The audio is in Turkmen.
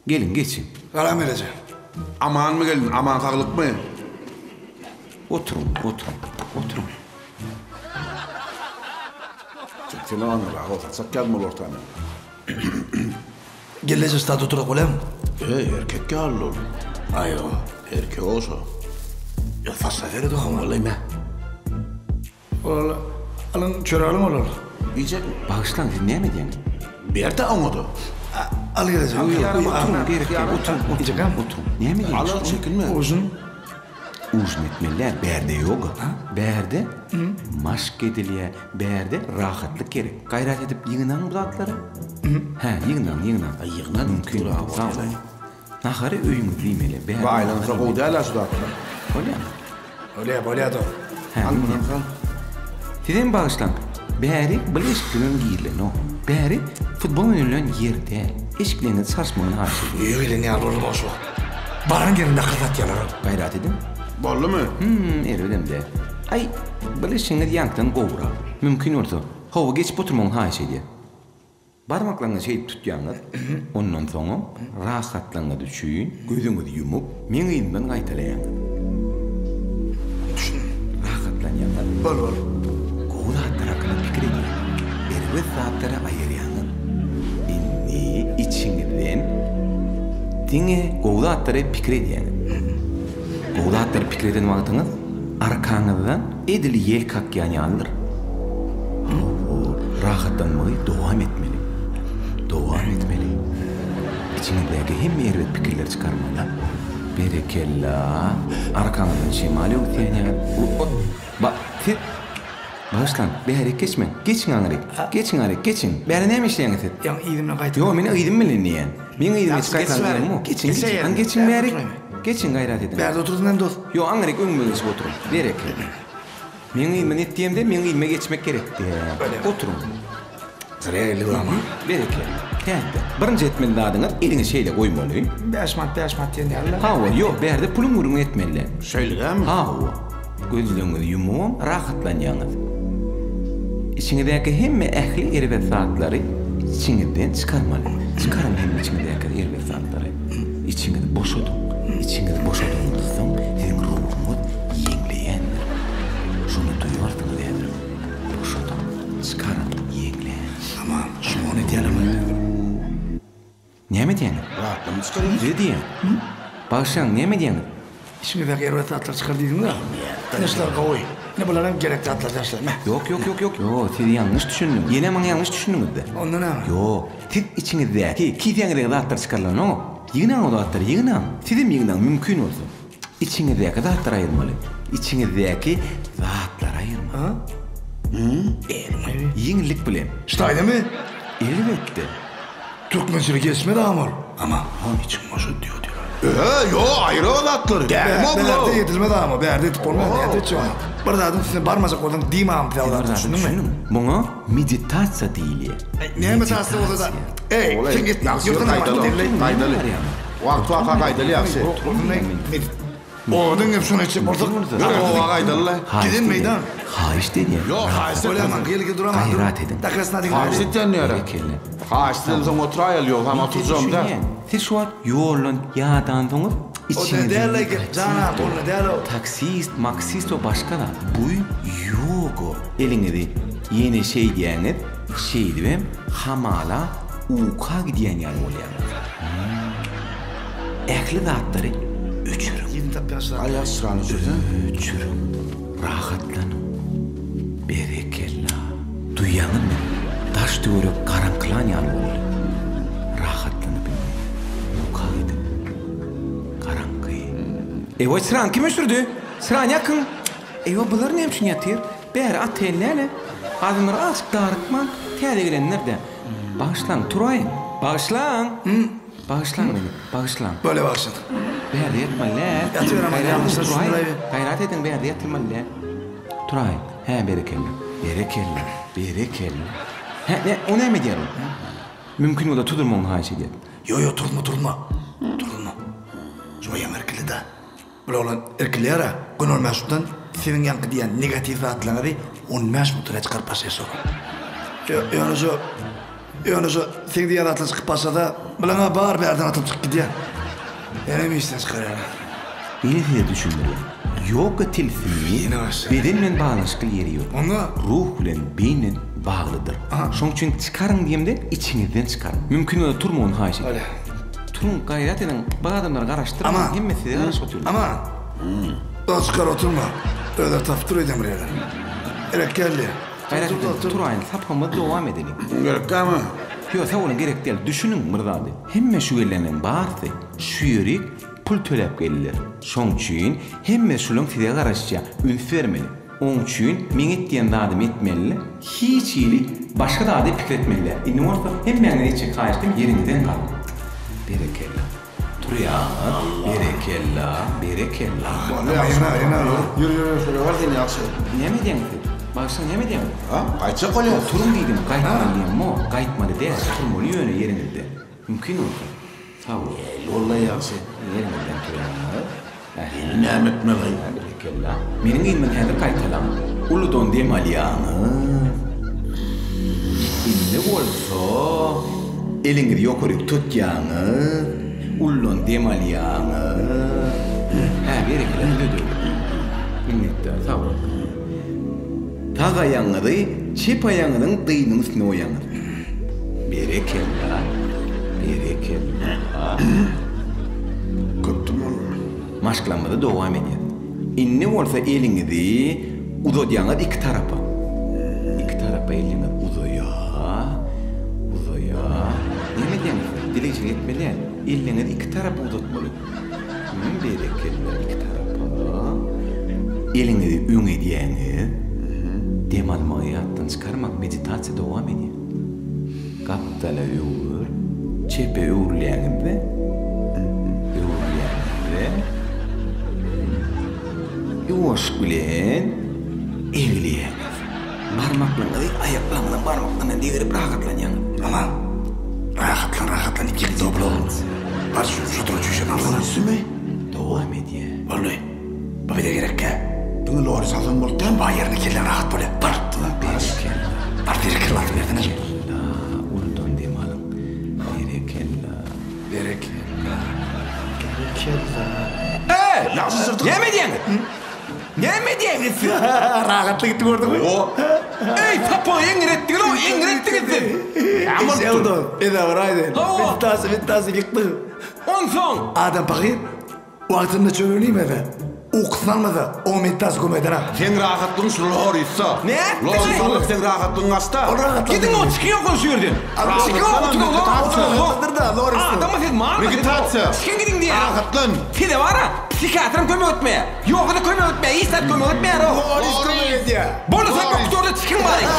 Geliň, geçiň. Salam geleje. Amanmy gelin, aman saglykmy? Oturyň, oturyň, oturyň. Sen aňyrrak ol, saçak ýazmaly ortany. Gelneje ştat oturak bolýamy? Eý, erkek ýaly ol. Aýo. Erkek o şo. Ýa saçla seret o. Hawa, me. Ol alyň çörek alyň olar. Iýjekmi? Bagyşlaň, siz näme edýäňiz? Ber-de oňa-da. Al gelneje. Oturyň, gerek däl, oturyň, oturyň, oturyň. Näme edýäňiz? Al, al, çekinme. Ujun. Ujun etmeli däl, bärde ýoga. Bärde maşk edilýär, bärde rahatlyk gerek. Gaýrat edip ýygnaň bu zatlary. Hä, ýygnaň, ýygnaň. Ýygna, mümkin. Sag bol. Nahary öýüňizde iýmeli. Bärde Baýlansa gowy däl-ä şu zatlar. Bolýamy? Bolýa, bolýa dost. Hä, Al munam sal. Sizem bagyşlaň. Bäri bir eşikligem giýrilenok. Bäri futbol oýnalýan ýer däl. Eşikleňizi çalyşmagyny haýyş edýän. Öýe gelen ýaly boldum oş wagt. Baran ýerinde akyl satýalar. Gaýrat ediň. Boldumy? Hüm, erbedem däl. Aý, bir eşigiňiz ýaňkydan gowurak. Mümkin bolsa, hawa geçip oturmagyny haýyş edýän. Barmaklaryňyzy şeýdip tutýaňyz, ondan soňam rahatlygyňyz üçin gözüňizi ýumup, meň yzymdan gaýtalaýaňyz. Düşündim. Rahatlanýaňyz. Bol, bol. Gowy zatlar hakynda pikir edýäňiz. Erbet zatlary aýyrýaňyz. Indi içiňizden diňe gowy zatlary pikir edýäňiz. Gowy zatlary pikir eden wagtyňyz arkaňyzdan Edil ýel kakýan ýalydyr. Hawa, rahatlanmagy dowam etmeli. Dowam etmeli. Içiňizdäki hemme erbet pikirleri çykarmaly. Berekella! Arkaňyzdan şemal öwüsýän ýaly. Ba, siz. Bagyşlaň, bärik geçmäň. Geçiň aňryk. Geçiň aryk, geçiň. Bäri näme işleýäňiz siz? Ýaňy yzymdan gaýtalan. Ýok, meniň yzym bilen diýýän. Meň yzyma hiç gaýtalan diýemok. Geçiň, geçiň. Hany geçiň bärik. Geçiň gaýrat ediň. Bärde oturdyň hem dost. Ýok, aňryk öňüme geçip oturyň. Berekella. Meň yzyma net diýemde, meň yzyma geçmek gerek däl. Oturyň. Zrýa geldik ama. Berekella. Tätde. Birinji etmeli zadyňyz, eliňi şeýle goýmaly. Bäş manat, bäş manat diýen ýaly-la. Hawa, ýok, bärde puluň gürrüňini etmeli däl. Şeýle dälmi? Hawa. Gözleriňizi ýumubam rahatlanýaňyz. Içiňizdäki hemme ähli erbet zatlary içiňizden çykarmaly. Çykaryň hemme içiňizdäki erbet zatlary. Içiňizi boşadyň. Içiňizi boşadanyňyzdan soň siziň ruhuňyz ýeňleýändir. Şony duýarsyňyz häzir. Boşadyň, çykaryň, ýeňlär. Aman, şuny edýälermi? Näme edýäňiz? Zatlaryny çykarýas. Size diýýän. Bagyşlaň, näme edýäňiz? Içiňizdäki erbet zatlary çykar diýdiňiz-ä. Ine şular gowy. Ine bular hem gerek zatlar daşlar. Meh. Ýok, ýok, ýok, ýok. Ýok, siz ýalňyş düşündiňiz. Ýene maňa ýalňyş düşündiňiz-de. Onda näme? Ýok. Siz içiňizdäki, kisäňizdäki zatlary çykarylanok. Ýygnaň o zatlary, ýygnaň. Sizem ýygnaň, mümkin bolsa. Içiňizdäki zatlary aýyrmaly. Içiňizdäki zatlary aýyrmaly. Ýeňillik bilen. Ştaýdamy? Elbetde. Türkmençilik geçmedi agam ol. Ama hon içiň boşat diýip otyr. Öhe ýo aýyr o zatlary. Dälmi o bular? Bärde edilmez agam bärde edip bolmaz nädip etjek ony. Bir zadyň üstüne barmajak bolsaň diýme agam bize o zady düşündiňmi? Muňa meditasiýa diýilýär. Näme meditasiýa bolsa-da. Eý sen git ýurtdan Gaýdaly. Wagt waka gaýdaly ýagşy. Owadan gep şony etjek bolsak. Ýör oba gaýdaly-la. Giden meýdan. Haýyşt edýän. Ýok haýyşt etme. Bolýa man gel gel duraman. Gaýrat ediň. Haýyşt etýän ýöre. Haýyşt edensoň oturaýaly ýogsam oturjagym däl. Siz şu wagt ýoldan ýadansoňyz içiňizde Taksist, maksist o başga zat. Bu ýoga. Eliňizi ýene şeýdýäňiz, şeýdibem hamala uka gidýän ýaly bolýaňyz. Ähli zatlary öçüriň. Aý ýagşy öçürseň. Öçüriň. Rahatlanyň. Berekella. Duýýaňyzmy? Daş-töwerek garaňkylan ýaly boldy. Rahatlanyp indi. Uka gidiň. Garaňky. Ewa çyrany kim öçürdi? Çyrany ýakyň! Ewa bular näme üçin ýatyr? Bäri otel däl-ä. Adamlar azajyk darykman, täze gelenler-dä. Bagyşlaň, turaýyň. Bagyşlaň! Bagyşlaň meni, bagyşlaň. Bolýa bagyşladyk. Bärde ýatmaly däl. Ýatyber aman ýalňyşlar düşündiräý. Gaýrat ediň bärde ýatylmaly däl. Turaý. Hä berekella. Berekella. Berekella. Hä nä o näme edýär ol? Mümkin bolsa tuzurmagyny haýyş edýän. Ýo ýo turuzma turuzma. Turuzma. Şo ýaňy irkildi-dä. Bul oglan irkilýär-ä, gün on bäş minutdan siziň ýaňky diýýän negatiw zatlaryňyzy on bäş minutda çykaryp başlaýar şo. Ýöne şo. Ýöne şu seň diýen zatlar çykyp başlasa, bileňä bar bärden atylyp çykyp gidýän. Ýenem işden çykarýarlar. Ine size düşündirýän. Ýoga tilsimi beden bilen baglanyşykly ýeri ýok. Onda? Ruh bilen, beýin bilen baglydyr. Şonuň üçin çykaryň diýemde içiňizden çykaryň. Mümkin bolsa turmagyny haýyş edýän. Turuň, gaýrat ediň, bir adamlary garaşdyrmaň, Aman. hemme size garaşyp otyrlar. Aman. Dost çykar oturma. Özleri tapyp dur öýden bir ýerden. Gerek däl diýýär. Gaýrat ediň, turaýyň, sapagymyzy dowam edeliň. Gerek dälmi? Ýok, sag boluň, gerek däl. Düşüniň bir zady. Hemme şu gelenleriň barysy şu ýerik pul töläp geldiler. Şoň üçin hemme şulaň size garaşýar, üns bermeli. Oň üçin meň et diýen zadymy etmelile, hiç hili başga zady pikir etmeli däl. Indi bolsa hemmäňize etjek haýyştym ýeriňizden galyň. Berekella. Turýaňyz. Berekella. Berekella. Ýene, ýene. Ýür, ýür, ýür, şöyle bar sen ýagşy. Näme edýäňiz siz? Bagyşlaň näme edýäňiz? Ha? Gaýtjak bolýas. Turuň diýdim, gaýtmaly diýemok. Gaýtmaly däl, turmaly ýöne ýeriňizde. Mümkin bolsa. Sag bol. Walla ýagşy. Ýeriňizden turýaňyz. Indi näme etmeli? Berekella. Meniň yzymdan häzir gaýtalaň. Uludan dem alýaňyz. Indi bolsa eliňizi ýokaryk tutýaňyz. Uludan dem alýaňyz. Hä, berekella, düzedeweri. Minnetdar, sag boluň. Sag aýagyňyzy çep aýagyňyzyň dyzynyň üstüne goýaňyz. Berekella, berekella. Köpdüm ol. Maşklarymyzy dowam edýäs. Indi bolsa eliňizi uzadýaňyz iki tarapa. Iki tarapa eliňiz uzaýa, uzaýa. Näme edýäňiz siz? Dilegçilik etmeli däl. Eliňizi iki tarapa uzatmaly. Hüm, berekella, iki tarapa. Eliňizi öňe edýäňiz. Dem almagy ýatdan çykarmaň, meditasiýa dowam edýär. Gapdala öwür, çepe öwrülýäňizde, öwrülýäňizde, ýuwaş bilen egilýäňiz. Barmaklaryňyzy aýaklaryňyzyň barmaklaryna degirip rahatlanýaňyz. Aman, rahatlan, rahatlan, ikimiz doblo. Bar şu, şu duran çüýşeni alsana. Üstümi? Dowam edýär. Boldy. Bu bize gerekkä? Diňe lori salsaň boldy dämi? Baý ýerine kelläň rahat bolýar. Bar. Berekella. Bar berekella atyp bersene. Berekella. Uludan dem alyň. Berekella. Berekella. Berekella. Eý! Näme edýäňiz? Näme edýäňiz siz? Rahatly gitdi gördüňmi? Eý, sapagy eňretdiňiz-ow, eňretdiňiz siz. Näme bolupdyr? Ede bir aýdaýyn. Hawa. Bittasi, bittasi ýykdy. Onsoň? Adam pahyr Wagtynda çöregini iýmese, ukusyny almasa, oňa meditasiýa kömek eder-ä. Seň rahatlygyň şu lorisda. Nätdiň? Loris alyp seň rahatlygyň gaçda. Ol rahatlandy. Gidiň o çykyň ýok şu ýerden. Çykyň o oturyň o oturyň o. Adammy siz malmy siz? Meditasiýa. Çykyň gidiň diýýän. Rahatlan. Size bar-a psihiatram kömek etmeýär. Ýoga-da kömek etmeýär, hiç zat kömek etmeýär o. Loris kömek edýär. Boldy sen doktorda çykyň baryň.